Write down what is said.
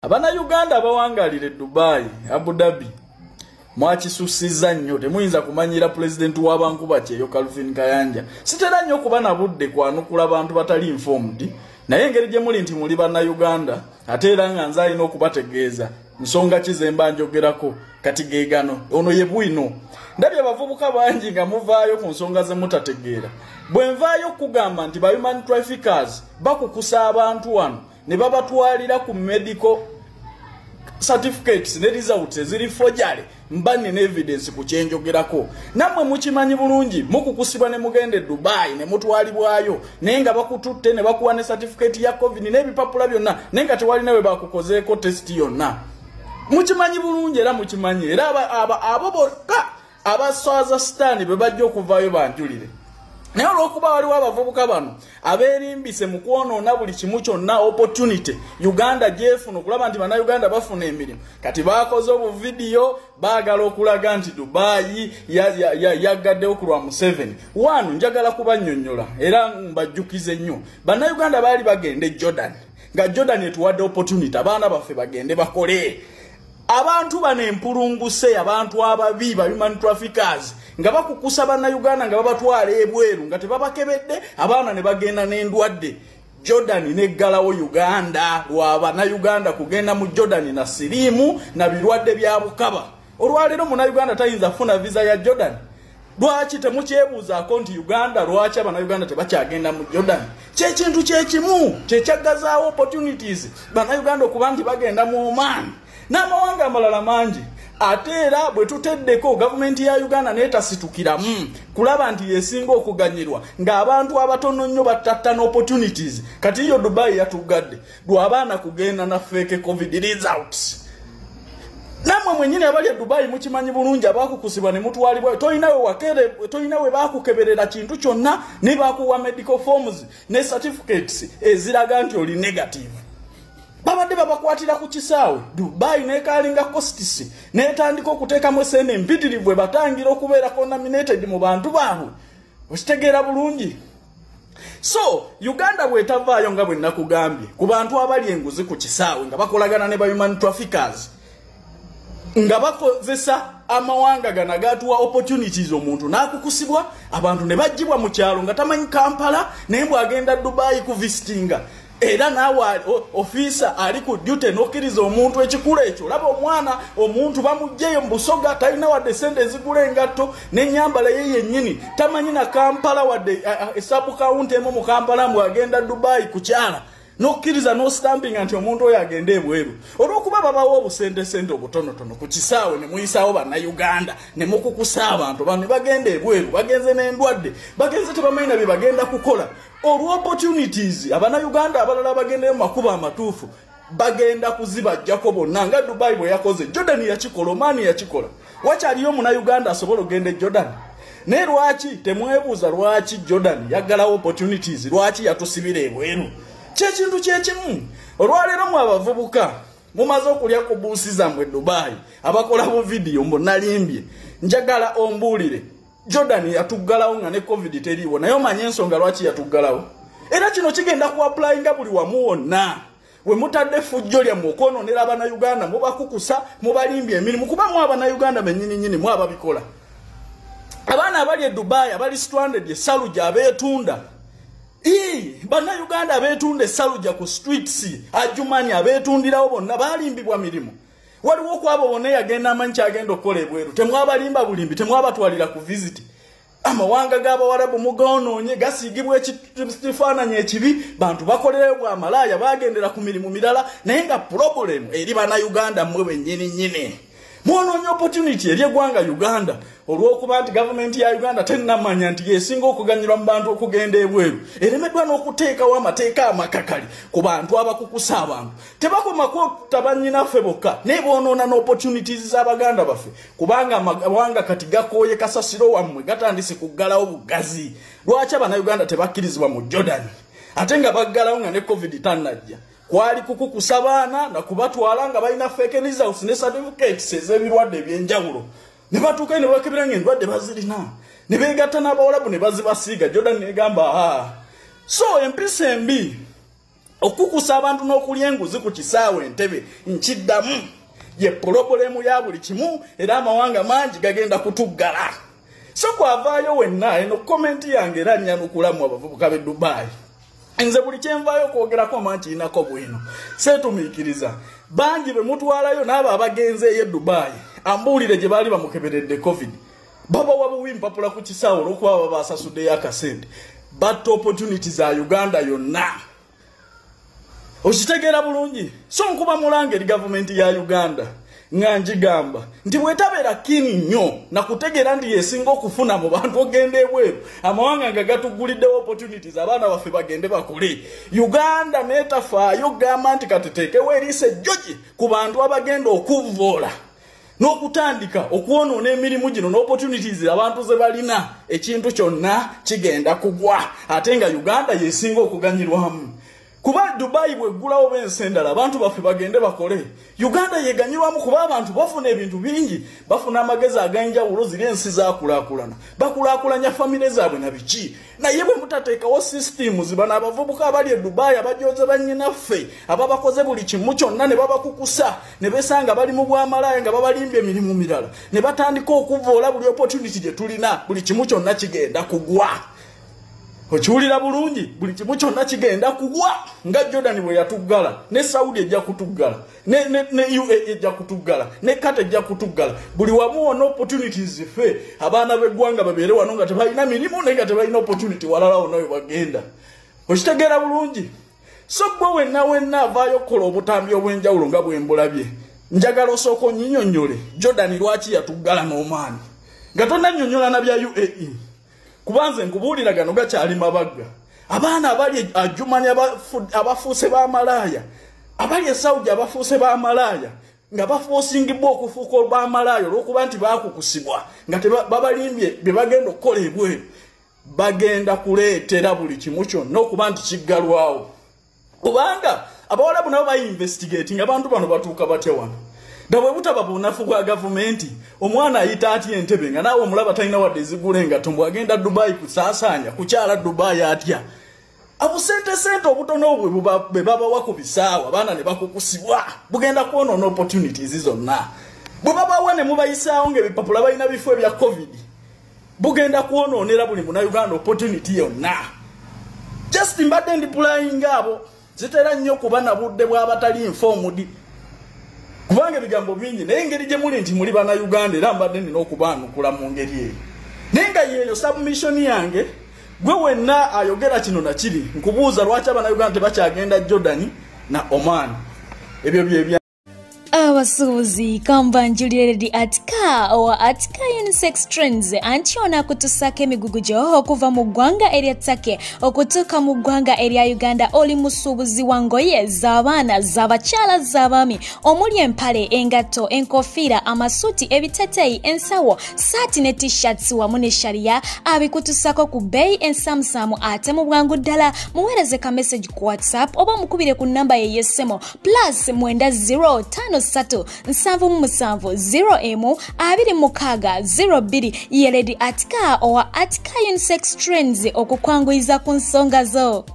Abannayuganda abawangalira e Dubai, Abu Dhabi, mwakisussizza nnyo. Temuyinza kumanyira pulezidenti w'abankuba kyeyo Calvin Kayanja. Sitera nnyo kuba na budde kwanukula bantu batali informed, naye engeri gye muli nti muli bannayuganda, ate era nga nze alina okubategeeza nsonga ki ze mba njogerako. Kati geegano ono ye bwino. Ndabye abavubuka bangi nga muvaayo ku nsonga ze mutategeera. Bwe nvaayo okugamba nti ba human traffickers bakukusa abantu wano ne babatwalira ku medical certificates ne results eziri forgery, mba nina evidence ku kyenjogerako. Nammwe mukimanyi bulungi, mukukusibwa ne mugenda e Dubai ne mutwalibwayo, naye nga bakututte ne bakuwa ne certificate ya COVID n'ebipapula byonna, naye nga tewalina we bakukozeeko test yonna. Mukimanyi bulungi era mukimanyi era abo bokka abaswaza sitaani be bajja okuvaayo banjulire. Naye olw'okuba waliwo abavubuka bano abeerimbise mu kwonoona buli kimu kyonna opportunity Uganda gyefuna okulaba nti bannayuganda bafuna emirimu, kati baakoze obuvidiyo baagala okulaga nti Dubai yaggaddewo ku lwa Museveni. Wano njagala kubannyonnyola era mbajjukize nnyo. Bannayuganda baali bagenda e Jordan, nga Jordan etuwadde opportunity abaana baffe bagende bakole. Abantu bano empulunguse, abantu ababi ba human traffickers, nga bakukusa bannayuganda nga babatwala ebweru nga tebabakebedde, abaana ne bagenda n'endwadde. Jordan neggalawo Uganda lwa bannayuganda kugenda mu Jordan na siriimu na birwadde bya bukaba. Olwaleero munnayuganda tayinza kufuna visa ya Jordan. Lwaki temukyebuuzaako nti Uganda, lwaki abannayuganda tebakyagenda mu Jordan? Kyekintu kyekimu kyekyagazaawo opportunities bannayuganda okuba nti bagenda mu Oman n'amawanga amalala mangi. Ate era bwe tuteddeko gavumenti ya Uganda n'etasitukiramu kulaba nti yesinga okuganyirwa ng'abantu abatono nnyo batattana opportunities. Kati yo Dubai yatugadde lw'abaana kugenda na fake COVID results. Nammwe mwennyini abali e Dubai mukimanyi bulungi, abakukusibwa ne mutwalibwa, tolina we baakukeberera kintu kyonna, ne bakuwa medical forms ne certificates eziraga nti oli negative. Babadde babakwatira ku kisaawe. Dubai nekalinga costs netandika okuteekamu esente empitirivu ebatangira okubeera contaminated mu bantu baabwe. Okitegeera bulungi. So Uganda bwetavaayo nga bwe nakugambye ku bantu abali enguzi ku kisaawe nga bakolagana ne ba human traffickers, nga bakozesa amawanga gano agatuwa opportunities, omuntu n'akukusibwa, abantu ne baggyibwa mu kyalo nga tamanyi Kampala, naye bw'agenda Dubai ku visitinga, era naawe ofiisa ali ku duty n'okkiriza omuntu ekikula ekyo. Olaba omwana omuntu bamuggyeyo mu Busoga, talina wadde sente ezigula engatto n'ennyambala ye yennyini, tamanyi na Kampala wadde e sub county emu mu Kampala, mbw agenda Dubai kukyala, n'okkiriza n'ostampinga nti omuntu oyo agende ebweru olw'okuba babawo obusentesente obutonotono ku kisaawe ne muyisaawo bannayuganda ne mukukusa abantu bano ne bagenda ebweru, bagenze n'endwadde, bagenze tebamanyi na bye bagenda kukola. Olw'opportunities abannayuganda abalala bagendeyo mu makubo amatuufu bagenda kuzibajjako bonna, nga Dubai bwe yakoze. Jordan yakikola, Oman yakikola. Wakyaliyo omunnayuganda asobola okugenda e Jordan? Naye lwaki temwebuuza lwaki Jordan yaggalawo opportunities, lwaki yatusibira ebweru? Kyekintu kyekimu. Olwaleero mu abavubuka mumaze okulya ku buusi zammwe Dubai, abakola bu vidiyo mbu nalimbye, njagala ombuulire. Jordan yatuggalawo nga ne COVID teriiwo, naye omanye ensonga lwaki yatuggalawo? Era kino kigenda ku applyinga buli wamu wonna we mutadde fujjo lyammwe okwonoonera abannayuganda. Mubakukusa, mubalimbya emirimu, kuba mu abannayuganda bennyininyini mu ababikola. Abaana abali e Dubai abali stranded e Sharjah, abeetunda, bannayuganda abeetunda e Sharjah ku streets, Ajman, abeetundirawo bonna balimbibwa mirimu. Waliwo okwabo bonna eyagenda amanyi kyagenda okukola ebweru? Temwabalimba bulimbi, temwabatwalira ku visit. Amawanga g'abawarabu mugonoonye, gasiigibwa ekifaananyi ekibi, bantu bakolerayo bwamalaaya, bagendera ku mirimu mirala, naye nga problem eri bannayuganda mmwe bennyini nnyini. Mwonoonye opportunity eri eggwanga Uganda olw'okuba nti gavumenti ya Uganda tennamanya nti yesinga okuganyulwa mu bantu okugenda ebweru. Eremeddwa n'okuteekawo amateeka amakakali ku bantu abakukusa abantu. Tebakomako bannyinaffe bokka, naye boonoona n'opportunities z'abaganda baffe, kubanga amawanga kati gakooye kasasiro wammwe, gatandise kuggalawo bugazi. Lwaki abannayuganda tebakkirizibwa mu Jordan, ate nga baggalawo nga ne COVID tannajja? Kwali kukukusa baana na kubatwala nga balina fake results ne certificates ez'ebirwadde ebyenjawulo, ne batuuka ne bakebera nga endwadde bazirina, ne beegatta n'abawalabu ne bazibasiiga. Jordan negamba, "Ah, So empisa embi okukusa abantu n'okulya enguzi ku kisaawe Entebbe, nkiddamu, ye problem ya buli kimu, era amawanga mangi gagenda kutuggala. So kwavaayo wenna, eno comment yange era nyanukulamu abavubuka b'e Dubai. Nze buli kyenvaayo okwogerako mangi kirinako bwino, seetumiikiriza. Bangi be mutwalayo n'abo abagenzeeyo e Dubai, ambuulire gye baali bamukeberedde COVID. Babawa buwi mpapula ku kisaawe olw'okuba baba basasuddeyo akasente. But opportunities za Uganda yonna. Okitegeera bulungi. So nkuba mulanga eri gavumenti ya Uganda nga njigamba nti bwetabeera kini nnyo nakutegeera nti yesinga okufuna mu bantu ogenda ebweru, amawanga nga gatuguliddewo opportunities, abaana baffe bagende bakole. Uganda neetafaayo gamba nti katuteekewo eriiso ejjogi ku bantu abagenda okuvvoola n'okutandika okwonoona emirimu gino n'opportunities abantu ze balina, ekintu kyonna kigenda kugwa. Ate nga Uganda yesinga okuganyirwamu. Kuba Dubai bweggulawo b'ensi endala, abantu baffe bagende bakole. Uganda yeganyirwamu kuba abantu bafuna ebintu bingi, bafuna amagezi ag'enjawulo, ziri ensi zaakulaakulana, bakulaakulanya famire zaabwe na biki. Naye bwe mutateekawo systems, bano abavubuka abali e Dubai abajoze bannyinaffe ababakoze buli kimu kyonna ne babakukusa ne besanga bali mu bwamalaaya nga babalimbye emirimu mirala ne batandika okuvoola buli opportunity gye tulina, buli kimu kyonna kigenda kugwa. Okiwulira bulungi, buli kimu kyonna kigenda kugwa nga Jordan bwe yatuggala, ne Saudi ejja kutuggala, ne UAE ejja kutuggala, ne Qatar ejja kutuggala. Buli wamu wonna opportunities ffe abaana b'eggwanga babeere wano nga tebalina mirimu naye nga tebalina opportunity walala wonna we bagenda. Okitegeera bulungi. So gwe wenna wenna avaayo okukola obutambi obw'enjawulo nga bwe mbulabye, njagala osooka onnyinyonnyole Jordan lwaki yatuggala n'omaani nga tonnannyonnyola na bya UAE. Kubanze nkubuulira gano gakyali mabagga. Abaana abali Ajumani abafuuse bamalaaya, abali e Saudi abafuuse bamalaaya, nga bafoosingibwa okufuuka bamalaaya olw'okuba nti baakukusibwa nga babalimbye bye bagenda okukola ebweru, bagenda kuleetera buli kimu kyonna okuba nti kiggalwawo. Kubanga abawalabu nabo bainvestigating abantu bano batuuka batya wano. Nga bwe butaba bunafu bwa gavumenti, omwana ayita atya Entebbe nga naawe omulaba talina wadde ezigula engatto, mbu agenda Dubai kusaasaanya, kukyala Dubai atya? Abusente sente obutono obwe bwe babawa ku bisaawe, abaana ne bakukusibwa, bugenda kwonoona opportunities zonna. Bwe babawa ne mubayisaawo ng'ebipapula balina bifo ebya COVID, bugenda kwonoonera buli Munnayuganda opportunity yonna. Just mbadde ndi pulayinga abo, zitera nnyo kuba na budde bw'abatali informed. Kubanga ebigambo bingi, naye engeri gye muli nti muli Bannayuganda era mbadde nina okubaanukula mu ngeri eyo. Naye nga yeeyo submission yange, gwe wenna ayogera kino na kiri, nkubuuza lwaki Abannayuganda tebakyagenda Jordan na Oman. Ebyo bye. Abasuubuzi kambanjulire Lady Atika owa Atika Unisex Trends, anti ono akutusaako emigugu gyo okuva mu ggwanga erya Turkey okutuuka mu ggwanga erya Uganda. Oli musuubuzi wa ngoye z'abaana, z'abakyala, z'abaami, omuli empale, engatto, enkofiira, amasuuti, ebiteteeyi, ensawo, saati ne t-shirts wamu ne sharia, abikutusaako ku bbeeyi ensamusaamu ate mu bwangu ddala. Muweereze ka message ku WhatsApp oba mukubire ku nnamba ye y'essimu +90 53 77 01 26 02. Ye Lady Atika owa Atika Unisex Trends okukwanguyiza ku nsonga zo.